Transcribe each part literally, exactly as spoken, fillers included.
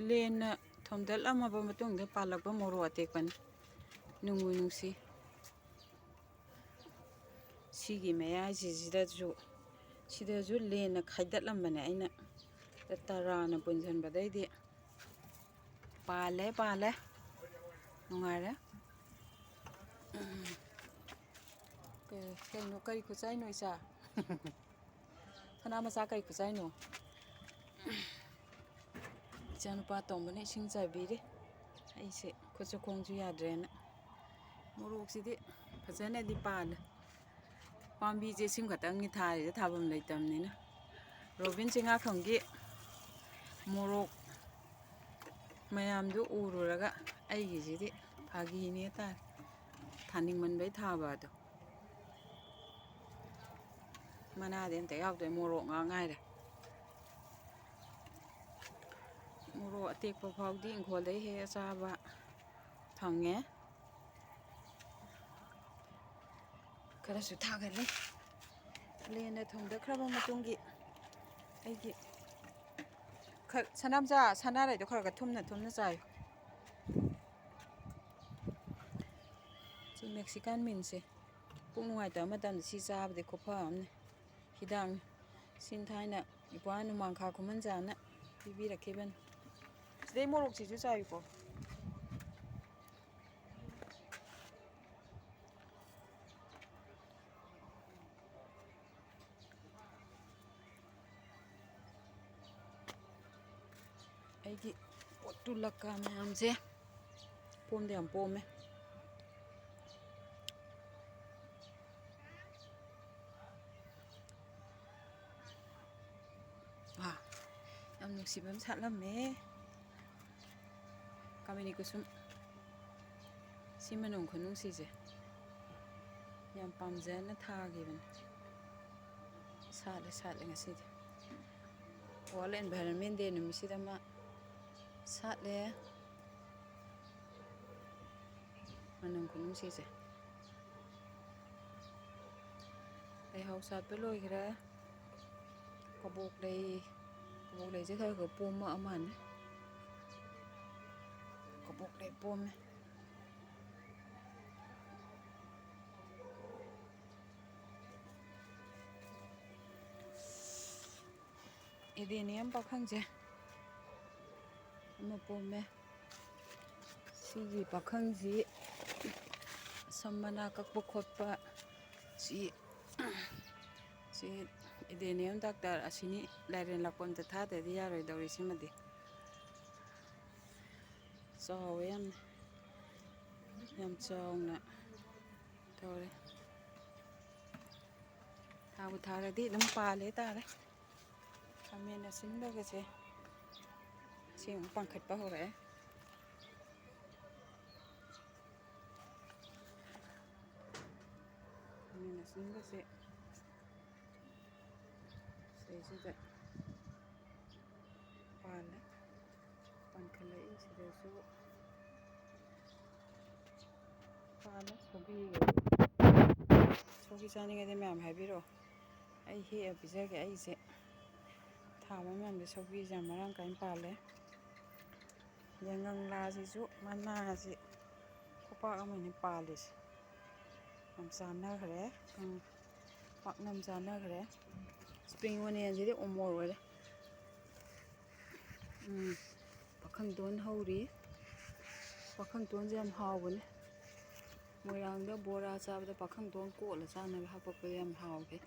ꯂꯦꯟꯅ ꯊꯣꯝꯗꯠꯂꯝꯃꯕ ꯃꯇꯨꯡꯗ ꯄꯥꯜꯂꯛꯄ ꯃꯣꯔꯣꯛ ꯑꯇꯦꯛꯄꯅꯤ꯫ ꯅꯨꯡꯕꯨ ꯅꯨꯡꯁꯤ꯫ ꯁꯤꯒꯤ ꯃꯌꯥꯏꯁꯤꯗꯁꯨ, ꯁꯤꯗꯁꯨ ꯂꯦꯟꯅ ꯈꯥꯏꯗꯠꯂꯝꯕꯅꯦ ꯑꯩꯅ꯫ ꯇꯔꯥꯅ ꯄꯨꯟꯁꯤꯟꯕꯗꯩꯗꯤ ꯄꯥꯜꯂꯦ, ꯄꯥꯜꯂꯦ꯫ ꯅꯨꯡꯉꯥꯏꯔꯦ꯫ ꯀꯩ-, ꯀꯩꯅꯣ, ꯀꯔꯤ ꯈꯨꯠꯆꯥꯏꯅꯣ, ꯏꯆꯥ? ꯁꯅꯥ ꯃꯆꯥ, ꯀꯔꯤ ꯈꯨꯠꯆꯥꯏꯅꯣ? ꯏꯆꯥꯅꯨꯄꯥ ꯑꯇꯣꯝꯕꯅ ꯏꯁꯤꯡ ꯆꯥꯏꯕꯤꯔꯤ꯫ ꯑꯩꯁꯦ ꯈꯨꯠꯁꯨ ꯈꯣꯡꯁꯨ ꯌꯥꯗ꯭ꯔꯦꯅ꯫ ꯃꯣꯔꯣꯛꯁꯤꯗꯤ ꯐꯖꯅꯗꯤ ꯄꯥꯜꯂꯦ꯫ ꯄꯥꯝꯕꯤꯁꯦ ꯁꯤꯝ ꯈꯛꯇꯪꯒꯤ ꯊꯥꯔꯤꯁꯦ, ꯊꯥꯐꯝ ꯂꯩꯇꯕꯅꯤꯅ꯫ ꯔꯣꯕꯤꯟ ꯆꯤꯡꯉꯥꯈꯝꯒꯤ ꯃꯣꯔꯣꯛ ꯃꯌꯥꯝꯗꯨ ꯎꯔꯨꯔꯒ ꯑꯩꯒꯤꯁꯤꯗꯤ ꯐꯥꯒꯤꯅꯦ ꯇꯥꯔꯦ꯫ ꯊꯥꯅꯤꯡꯃꯟꯕꯩ ꯊꯥꯕ ꯑꯗꯣ꯫ ꯃꯅꯥꯗꯤ ꯑꯝꯇ ꯌꯥꯎꯗ꯭ꯔꯦ, ꯃꯣꯔꯣꯛ ꯉꯥꯛ ꯉꯥꯏꯔꯦ꯫ ꯃꯣꯔꯣꯛ ꯑꯇꯦꯛꯄ ꯐꯥꯎꯗꯤ ꯏꯪꯈꯣꯜꯗꯩ ꯍꯦꯛꯑ ꯆꯥꯕ ꯐꯪꯉꯦ꯫ ꯈꯔꯁꯨ ꯊꯥꯒꯠꯂꯤ꯫ ꯂꯦꯟꯅ ꯊꯣꯝꯗꯠꯈ꯭ꯔꯕ ꯃꯇꯨꯡꯒꯤ ꯑꯩꯒꯤ ꯈ-, ꯁꯅꯥꯝꯆꯥ, ꯁꯅꯥꯔꯩꯗꯣ ꯈꯔ ꯈꯔ ꯊꯨꯝꯅ ꯊꯨꯝꯅ ꯆꯥꯏꯌꯨ꯫ ꯁꯤ ꯃꯦꯛꯁꯤꯀꯥꯟ ꯃꯤꯟꯁꯦ ꯄꯨꯛ ꯅꯨꯡꯉꯥꯏꯇꯕ ꯃꯇꯝꯗ ꯁꯤ ꯆꯥꯕꯗꯤ ꯈꯨꯐ ꯑꯃꯅꯤ꯫ ꯍꯤꯗꯥꯛꯅꯤ꯫ ꯁꯤꯅ ꯊꯥꯏꯅ ꯏꯄ꯭ꯋꯥ ꯅꯣꯡꯃꯥꯡꯈꯥ ꯈꯨꯃꯟꯖꯥꯅ ꯄꯤꯕꯤꯔꯛꯈꯤꯕꯅꯤ꯫ ꯁꯤꯗꯩ ꯃꯣꯔꯣꯛꯁꯤꯁꯨ ꯆꯥꯏꯌꯨꯀꯣ꯫ ꯑꯩꯒꯤ ꯄꯣꯠꯇꯨ ꯂꯛꯀꯥ ꯃꯌꯥꯝꯁꯦ ꯄꯣꯝꯗꯤ ꯌꯥꯝ ꯄꯣꯝꯃꯦ꯫ ꯑꯥ, ꯌꯥꯝ ꯅꯨꯡꯁꯤꯕ ꯑꯃ ꯁꯥꯠꯂꯝꯃꯦ꯫ ꯀꯥꯃꯤꯅꯤ ꯀꯨꯁꯨꯝ꯫ ꯁꯤ ꯃꯅꯨꯡ ꯈꯨꯅꯨꯡꯁꯤꯁꯦ ꯌꯥꯝ ꯄꯥꯝꯖꯅ ꯊꯥꯈꯤꯕꯅꯦ꯫ ꯁꯥꯠꯂꯦ, ꯁꯥꯠꯂꯦ ꯉꯁꯤꯗꯤ꯫ World Environment Day ꯅꯨꯃꯤꯠꯁꯤꯗ ꯃꯥ ꯁꯥꯠꯂꯦ꯫ ꯃꯅꯨꯡ ꯈꯨꯅꯨꯡꯁꯤꯁꯦ꯫ ꯂꯩꯍꯥꯎ ꯁꯥꯠꯄ ꯂꯣꯏꯈ꯭ꯔꯦ꯫ ꯀꯕꯣꯛ ꯂꯩ, ꯀꯕꯣꯛ ꯂꯩꯁꯦ ꯈꯔ ꯈꯔ ꯄꯣꯝꯃꯛꯑ ꯃꯥꯜꯂꯦ꯫ ꯄꯣꯛꯂꯦ ꯄꯣꯝꯃꯦ꯫ ꯑꯦꯗꯦꯅꯤꯌꯝ ꯄꯥꯈꯪꯁꯦ ꯑꯃ ꯄꯣꯝꯃꯦ꯫ ꯁꯤꯒꯤ ꯄꯥꯈꯪꯁꯤ ꯁꯝ ꯃꯅꯥ ꯀꯛꯄ ꯈꯣꯠꯄ, ꯁꯤ, ꯁꯤ ꯑꯦꯗꯦꯅꯤꯌꯝ ꯗꯥꯛꯇꯔ ꯑꯁꯤꯅꯤ꯫ ꯂꯥꯏꯔꯦꯟ ꯂꯥꯛꯄꯝꯗ ꯊꯥꯗ꯭ꯔꯗꯤ ꯌꯥꯔꯣꯏꯗꯧꯔꯤ ꯁꯤꯃꯗꯤ꯫ ꯆꯥꯎꯋꯦ ꯌꯥꯝꯅ, ꯌꯥꯝ ꯆꯥꯎꯅ ꯇꯧꯔꯦ꯫ ꯊꯥꯕꯨ ꯊꯥꯔꯗꯤ ꯑꯗꯨꯝ ꯄꯥꯜꯂꯦ ꯇꯥꯔꯦ꯫ ꯈꯥꯃꯦꯟ ꯑꯁꯤꯟꯕꯒꯁꯦ ꯁꯤ ꯑꯃꯨꯛ ꯄꯥꯟꯈꯠꯄ ꯍꯧꯔꯛꯑꯦ꯫ ꯈꯥꯃꯦꯟ ꯑꯁꯤꯟꯕꯁꯦ ꯁꯤꯗꯩꯁꯤꯗ ꯄꯥꯜꯂꯦ, ꯄꯥꯟꯈꯠꯂꯛꯏ꯫ ꯁꯤꯗꯁꯨ ꯄꯥꯜꯂꯦ ꯁꯧꯒ꯭ꯔꯤꯒ꯫ ꯁꯧꯒ꯭ꯔꯤ ꯆꯥꯅꯤꯡꯉꯗꯤ ꯃꯌꯥꯝ ꯍꯥꯏꯕꯤꯔꯛꯑꯣ, ꯑꯩ ꯍꯦꯛꯑ ꯄꯤꯖꯒꯦ꯫ ꯑꯩꯁꯦ ꯊꯥꯕ ꯃꯌꯥꯝꯁꯦ ꯁꯧꯒ꯭ꯔꯤꯁꯦ ꯌꯥꯝ ꯃꯔꯥꯡ ꯀꯥꯏꯅ ꯄꯥꯜꯂꯦ꯫ ꯌꯥꯏꯉꯪꯂꯥꯁꯤꯁꯨ ꯃꯅꯥꯁꯤ ꯈꯨꯄꯥꯛ ꯑꯃꯅꯤ ꯄꯥꯜꯂꯤꯁꯦ꯫ ꯌꯥꯝ ꯆꯥꯟꯅꯈ꯭ꯔꯦ꯫ ꯎꯝ, ꯄꯥꯛꯅꯝ ꯆꯥꯟꯅꯈ꯭ꯔꯦ꯫ Spring onionꯁꯤꯗꯤ ꯎꯃꯣꯔꯣꯛ ꯑꯣꯏꯔꯦ꯫ ꯎꯝ, ꯄꯥꯈꯪꯗꯣꯟ ꯍꯧꯔꯤ꯫ ꯄꯥꯈꯪꯗꯣꯟꯁꯦ ꯌꯥꯝ ꯍꯥꯎꯕꯅꯦ꯫ ꯃꯣꯏꯔꯥꯡꯗ ꯕꯣꯔꯥ ꯆꯥꯕꯗ ꯄꯥꯈꯪꯗꯣꯟ ꯀꯣꯠꯂ ꯆꯥꯅꯕ ꯍꯥꯞꯄꯛꯄꯗ ꯌꯥꯝ ꯍꯥꯎꯈꯤ꯫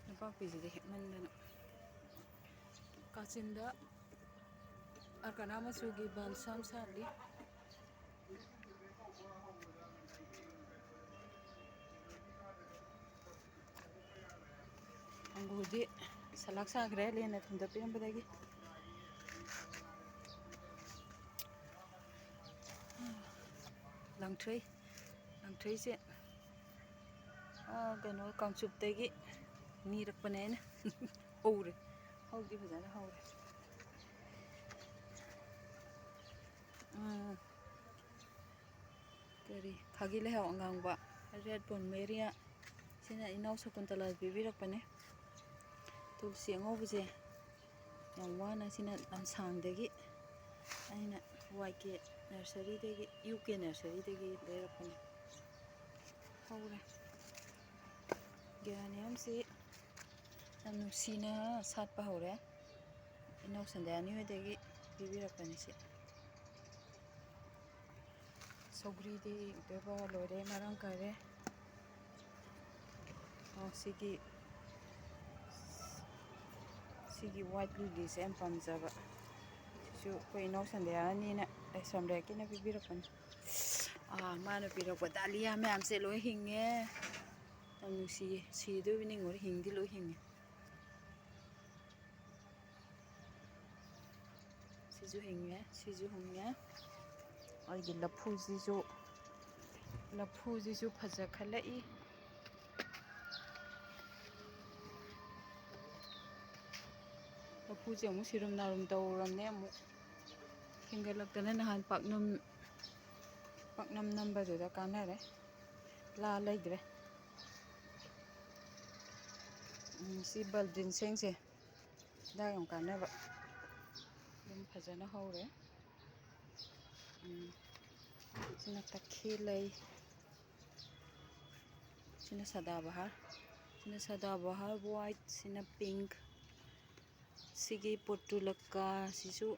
ꯅꯄꯥꯛꯄꯤꯁꯤꯗꯤ ꯍꯦꯛꯃꯟꯗꯅ꯫ ꯀꯥꯆꯤꯟꯗ ꯑꯔꯀꯅꯥ ꯃꯆꯨꯒꯤ ꯕꯥꯜꯁꯥꯝ ꯁꯥꯠꯂꯤ꯫ ꯑꯪꯒꯨꯔꯗꯤ ꯁꯂꯥꯛ ꯁꯥꯈ꯭ꯔꯦ ꯂꯦꯟꯅ ꯊꯨꯝꯗ ꯄꯤꯔꯝꯕꯗꯒꯤ꯫ ꯂꯪꯊ꯭ꯔꯩ, ꯂꯪꯊ꯭ꯔꯩꯁꯦ, ꯑꯥ, ꯀꯩꯅꯣ, ꯀꯥꯡꯆꯨꯞꯇꯒꯤ ꯅꯤꯔꯛꯄꯅꯦ ꯑꯩꯅ꯫ ꯍꯧꯔꯦ, ꯍꯧꯗꯤ ꯐꯖꯅ ꯍꯧꯔꯦ꯫ ꯎꯝ꯫ ꯀꯔꯤ, ꯈꯥꯒꯤ ꯂꯩꯍꯥꯎ ꯑꯉꯥꯡꯕ, red plumeria, ꯁꯤꯅ ꯏꯅꯥꯎ ꯁꯀꯨꯟꯇꯂꯥ ꯄꯤꯕꯤꯔꯛꯄꯅꯦ꯫ ꯇꯨꯜꯁꯤ ꯑꯉꯧꯕꯁꯦ ꯌꯥꯝ ꯋꯥꯅ, ꯁꯤꯅ ꯂꯝꯁꯥꯡꯗꯒꯤ ꯑꯩꯅ ꯋꯥꯏ ꯀꯦ ꯅꯔꯁꯔꯤꯗꯒꯤ, ꯌꯨ ꯀꯦ ꯅꯔꯁꯔꯤꯗꯒꯤ ꯂꯩꯔꯛꯄꯅꯦ꯫ ꯍꯧꯔꯦ꯫ ꯒꯦꯔꯥꯅꯤꯌꯝꯁꯤ ꯌꯥꯝ ꯅꯨꯡꯁꯤꯅ ꯁꯥꯠꯄ ꯍꯧꯔꯦ꯫ ꯏꯅꯧ ꯁꯟꯗꯌꯥꯅꯤ ꯍꯣꯏꯗꯒꯤ ꯄꯤꯕꯤꯔꯛꯄꯅꯤ ꯁꯤ꯫ ꯁꯧꯒ꯭ꯔꯤꯗꯤ ꯎꯗꯕ ꯂꯣꯏꯔꯦ, ꯃꯔꯥꯡ ꯀꯥꯏꯔꯦ꯫ ꯑꯣ, ꯁꯤꯒꯤ, ꯁꯤꯒꯤ ꯋꯥꯏꯠ ꯂꯤꯂꯤꯁꯦ ꯌꯥꯝ ꯄꯥꯝꯖꯕ꯫ ꯁꯤꯁꯨ ꯑꯩꯈꯣꯏ ꯏꯅꯧ ꯁꯟꯗꯌꯥꯅꯤꯅ ꯂꯥꯏꯁ꯭ꯔꯝ ꯂꯩꯔꯛꯀꯤꯅ ꯄꯤꯕꯤꯔꯛꯄꯅꯤ꯫ ꯑꯥ, ꯃꯥꯅ ꯄꯤꯔꯛꯄ ꯗꯥꯂꯤꯌꯥ ꯃꯌꯥꯝꯁꯦ ꯂꯣꯏ ꯍꯤꯡꯉꯦ꯫ ꯌꯥꯝ ꯅꯨꯡꯁꯤꯌꯦ꯫ ꯁꯤꯗꯣꯏꯕ ꯅꯤꯡꯉꯨꯔꯦ, ꯍꯤꯡꯗꯤ ꯂꯣꯏ ꯍꯤꯡꯉꯦ꯫ ꯁꯤꯁꯨ ꯍꯤꯡꯉꯦ, ꯁꯤꯁꯨ ꯍꯤꯡꯉꯦ꯫ ꯑꯩꯒꯤ ꯂꯐꯨꯁꯤꯁꯨ, ꯂꯐꯨꯁꯤꯁꯨ ꯐꯖꯈꯠꯂꯛꯏ꯫ ꯂꯐꯨꯁꯦ ꯑꯃꯨꯛ ꯁꯤꯔꯨꯝ ꯅꯥꯔꯨꯝ ꯇꯧꯔꯝꯅꯦ, ꯑꯃꯨꯛ ꯍꯦꯟꯒꯠꯂꯛꯇꯅ ꯅꯍꯥꯟ ꯄꯥꯛꯅꯝ, ꯄꯥꯛꯅꯝ ꯅꯝꯕꯗꯨꯗ ꯀꯥꯟꯅꯔꯦ꯫ ꯂꯥ ꯂꯩꯗ꯭ꯔꯦ꯫ ꯎꯝ, ꯁꯤ ꯕꯜ ꯖꯤꯟꯁꯦꯡꯁꯦ ꯍꯤꯗꯥꯛ ꯌꯥꯝ ꯀꯥꯟꯅꯕ꯫ ꯑꯗꯨꯝ ꯐꯖꯅ ꯍꯧꯔꯦ꯫ ꯎꯝ, ꯁꯤꯅ ꯇꯈꯦꯜ ꯂꯩ꯫ ꯁꯤꯅ ꯁꯗꯥꯕꯍꯥꯔ꯫ ꯁꯤꯅ ꯁꯗꯥꯕꯍꯥꯔ ꯋꯥꯏꯠ, ꯁꯤꯅ ꯄꯤꯡꯛ꯫ ꯁꯤꯒꯤ ꯄꯣꯇꯨꯂꯛꯀꯥ ꯁꯤꯁꯨ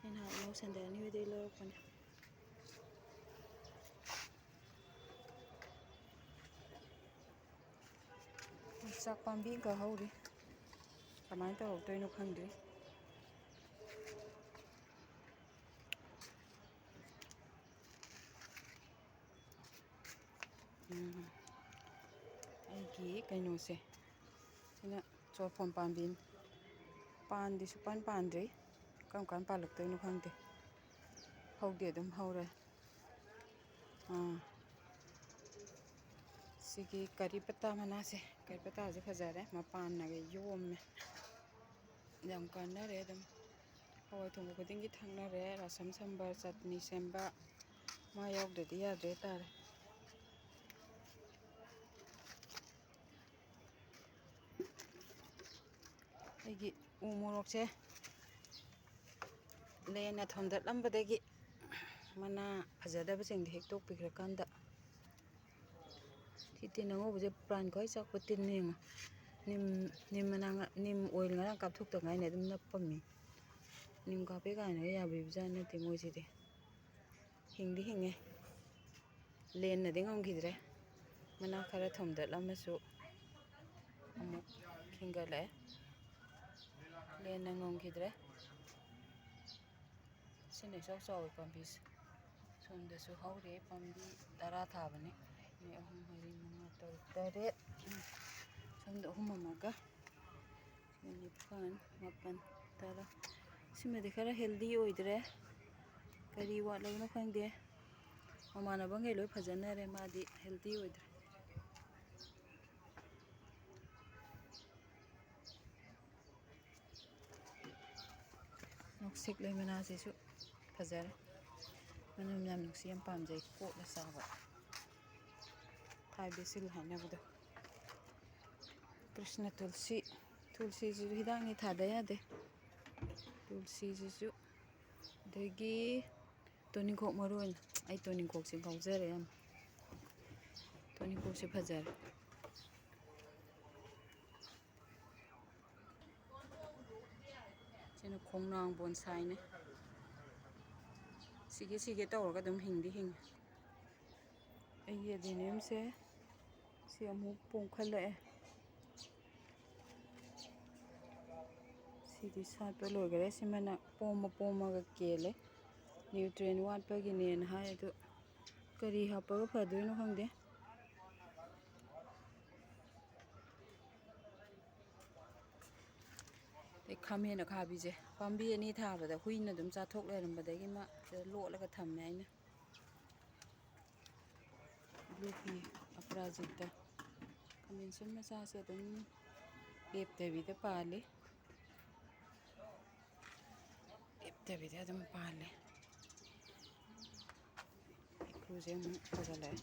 ꯑꯩꯅ ꯏꯅꯧ ꯁꯟꯗꯌꯥꯅꯤ ꯍꯣꯏꯗꯒꯤ ꯂꯧꯔꯛꯄꯅꯦ꯫ ꯌꯣꯡꯆꯥꯛ ꯄꯥꯝꯕꯤ ꯑꯃꯈꯛ ꯍꯧꯔꯤ꯫ ꯀꯃꯥꯏꯅ ꯇꯧꯔꯛꯇꯣꯏꯅꯣ ꯈꯪꯗꯦ꯫ ꯎꯝ, ꯑꯩꯒꯤ ꯀꯩꯅꯣꯁꯦ, ꯁꯤꯅ ꯆꯣꯔꯐꯣꯟ ꯄꯥꯝꯕꯤꯅꯤ꯫ ꯄꯥꯟꯗꯤ ꯁꯨꯛꯄꯥꯟ ꯄꯥꯟꯗ꯭ꯔꯤ꯫ ꯀꯔꯝ ꯀꯥꯟ ꯄꯥꯜꯂꯛꯇꯣꯏꯅꯣ ꯈꯪꯗꯦ꯫ ꯍꯧꯗꯤ ꯑꯗꯨꯝ ꯍꯧꯔꯦ꯫ ꯑꯥ, ꯁꯤꯒꯤ ꯀꯔꯤ ꯄꯇꯥ ꯃꯅꯥꯁꯦ, ꯀꯔꯤ ꯄꯇꯥꯁꯦ ꯐꯖꯔꯦ, ꯃꯄꯥꯟꯅꯒ ꯌꯣꯝꯃꯦ꯫ ꯌꯥꯝ ꯀꯥꯟꯅꯔꯦ ꯑꯗꯨꯝ꯫ ꯍꯋꯥꯏ ꯊꯣꯡꯕ ꯈꯨꯗꯤꯡꯒꯤ ꯊꯛꯅꯔꯦ꯫ ꯔꯥꯁꯝ ꯁꯝꯕꯔ, ꯆꯠꯅꯤ ꯁꯦꯝꯕ, ꯃꯥ ꯌꯥꯎꯗ꯭ꯔꯗꯤ ꯌꯥꯗ꯭ꯔꯦ ꯇꯥꯔꯦ꯫ ꯑꯩꯒꯤ ꯎ ꯃꯣꯔꯣꯛꯁꯦ ꯂꯦꯟꯅ ꯊꯣꯝꯗꯠꯂꯝꯕꯗꯒꯤ ꯃꯅꯥ ꯐꯖꯗꯕꯁꯤꯡꯗꯣ ꯍꯦꯛꯇꯣꯛꯄꯤꯈ꯭ꯔꯀꯥꯟꯗ, ꯁꯤ ꯇꯤꯟ ꯑꯉꯧꯕꯁꯦ ꯄ꯭ꯔꯥꯟ ꯈ꯭ꯋꯥꯏ ꯆꯥꯛꯄ ꯇꯤꯟꯅꯦ ꯌꯦꯡꯉꯣ꯫ ꯅꯤꯝ, ꯅꯤꯝ ꯃꯅꯥ ꯉ-, ꯅꯤꯝ ꯑꯣꯏꯜ ꯉꯔꯥꯡ ꯀꯥꯞꯊꯣꯛꯇ ꯉꯥꯏꯅ ꯑꯗꯨꯝ ꯅꯞꯄꯝꯃꯤ꯫ ꯅꯤꯝ ꯀꯥꯞꯄꯦ ꯀꯥꯏꯅꯒ ꯌꯥꯕꯤꯕꯖꯥꯠ ꯅꯠꯇꯦ ꯃꯣꯏꯁꯤꯗꯤ꯫ ꯍꯤꯡꯗꯤ ꯍꯤꯡꯉꯦ꯫ ꯂꯦꯟꯅꯗꯤ ꯉꯝꯈꯤꯗ꯭ꯔꯦ꯫ ꯃꯅꯥ ꯈꯔ ꯊꯣꯝꯗꯠꯂꯝꯃꯁꯨ ꯑꯃꯨꯛ ꯈꯤꯡꯒꯠꯂꯛꯑꯦ꯫ ꯂꯦꯟꯅ ꯉꯝꯈꯤꯗ꯭ꯔꯦ꯫ ꯁꯤꯅ ꯏꯆꯥꯎ ꯆꯥꯎꯋꯤ ꯄꯥꯝꯕꯤꯁꯦ꯫ ꯁꯣꯝꯗꯁꯨ ꯍꯧꯔꯦ, ꯄꯥꯝꯕꯤ ꯇꯔꯥ ꯊꯥꯕꯅꯤ꯫ ꯑꯅꯤ, ꯑꯍꯨꯝ, ꯃꯔꯤ, ꯃꯉꯥ, ꯇꯔꯨꯛ, ꯇꯔꯦꯠ꯫ ꯁꯣꯝꯗ ꯑꯍꯨꯝ ꯑꯃꯒ꯫ ꯁꯤ ꯅꯤꯄꯥꯟ, ꯃꯥꯄꯟ, ꯇꯔꯥ꯫ ꯁꯤꯃꯗꯤ ꯈꯔ ꯍꯦꯜꯗꯤ ꯑꯣꯏꯗ꯭ꯔꯦ꯫ ꯀꯔꯤ ꯋꯥꯠꯂꯕꯅꯣ ꯈꯪꯗꯦ꯫ ꯃꯃꯥꯟꯅꯕꯈꯩ ꯂꯣꯏ ꯐꯖꯅꯔꯦ, ꯃꯥꯗꯤ ꯍꯦꯜꯗꯤ ꯑꯣꯏꯗ꯭ꯔꯦ꯫ ꯅꯨꯡꯁꯤꯛ ꯂꯩ ꯃꯅꯥꯁꯤꯁꯨ ꯐꯖꯔꯦ꯫ ꯃꯅꯝ ꯌꯥꯝ ꯅꯨꯡꯁꯤ, ꯌꯥꯝ ꯄꯥꯝꯖꯩ꯫ ꯀꯣꯠꯂ ꯆꯥꯕ꯫ ꯊꯥꯏ ꯕꯦꯁꯤꯜ ꯍꯥꯏꯅꯕꯗꯣ꯫ ꯀ꯭ꯔꯤꯁꯅ ꯇꯨꯜꯁꯤ꯫ ꯇꯨꯜꯁꯤꯁꯤꯁꯨ ꯍꯤꯗꯥꯛꯅꯤ, ꯊꯥꯗ ꯌꯥꯗꯦ꯫ ꯇꯨꯜꯁꯤꯁꯤꯁꯨ꯫ ꯑꯗꯒꯤ ꯇꯨꯅꯤꯡꯈꯣꯛ ꯃꯔꯨ ꯑꯣꯏꯅ꯫ ꯑꯩ ꯇꯨꯅꯤꯡꯈꯣꯛꯁꯦ ꯉꯥꯎꯖꯔꯦ ꯌꯥꯝ꯫ ꯇꯨꯅꯤꯡꯈꯣꯛꯁꯦ ꯐꯖꯔꯦ꯫ ꯁꯤꯅ ꯈꯣꯡꯅꯥꯡ ꯕꯣꯟꯁꯥꯏꯅꯦ꯫ ꯁꯤꯒꯦ ꯁꯤꯒꯦ ꯇꯧꯔꯒ ꯑꯗꯨꯝ ꯍꯤꯡꯗꯤ ꯍꯤꯡꯉꯤ꯫ ꯑꯩꯒꯤ ꯑꯦꯗꯦꯅꯤꯌꯝꯁꯦ ꯁꯤ ꯑꯃꯨꯛ ꯄꯣꯝꯈꯠꯂꯛꯑꯦ꯫ ꯁꯤꯗꯤ ꯁꯥꯠꯄ ꯂꯣꯏꯈꯔꯦ꯫ ꯁꯤꯃꯅ ꯄꯣꯝꯃ ꯄꯣꯝꯃꯒ ꯀꯦꯜꯂꯦ꯫ ꯅ꯭ꯌꯨꯇ꯭ꯔꯦꯟ ꯋꯥꯠꯄꯒꯤꯅꯦꯅ ꯍꯥꯏ, ꯑꯗꯨ ꯀꯔꯤ ꯍꯥꯞꯄꯒ ꯐꯗꯣꯏꯅꯣ ꯈꯪꯗꯦ꯫ ꯑꯗꯩ ꯈꯥꯃꯦꯟ ꯑꯈꯥꯕꯤꯁꯦ ꯄꯥꯝꯕꯤ ꯑꯅꯤ ꯊꯥꯕꯗ ꯍꯨꯏꯅ ꯑꯗꯨꯝ ꯆꯥꯊꯣꯛ ꯂꯩꯔꯝꯕꯗꯒꯤ ꯃꯥ ꯁꯤꯗ ꯂꯣꯠꯂꯒ ꯊꯝꯃꯦ ꯑꯩꯅ꯫ ꯕ꯭ꯂꯨ ꯐꯤ ꯑꯄꯔꯥꯖꯤꯇꯥ꯫ ꯈꯥꯃꯦꯟ ꯑꯁꯤꯟ ꯃꯆꯥꯁꯦ ꯑꯗꯨꯝ ꯂꯦꯞꯇꯕꯤꯗ ꯄꯥꯜꯂꯤ꯫ ꯂꯦꯞꯇꯕꯤꯗ ꯑꯗꯨꯝ ꯄꯥꯜꯂꯤ꯫ ꯏꯀꯨꯁꯦ ꯑꯃꯨꯛ ꯐꯒꯠꯂꯛꯑꯦ꯫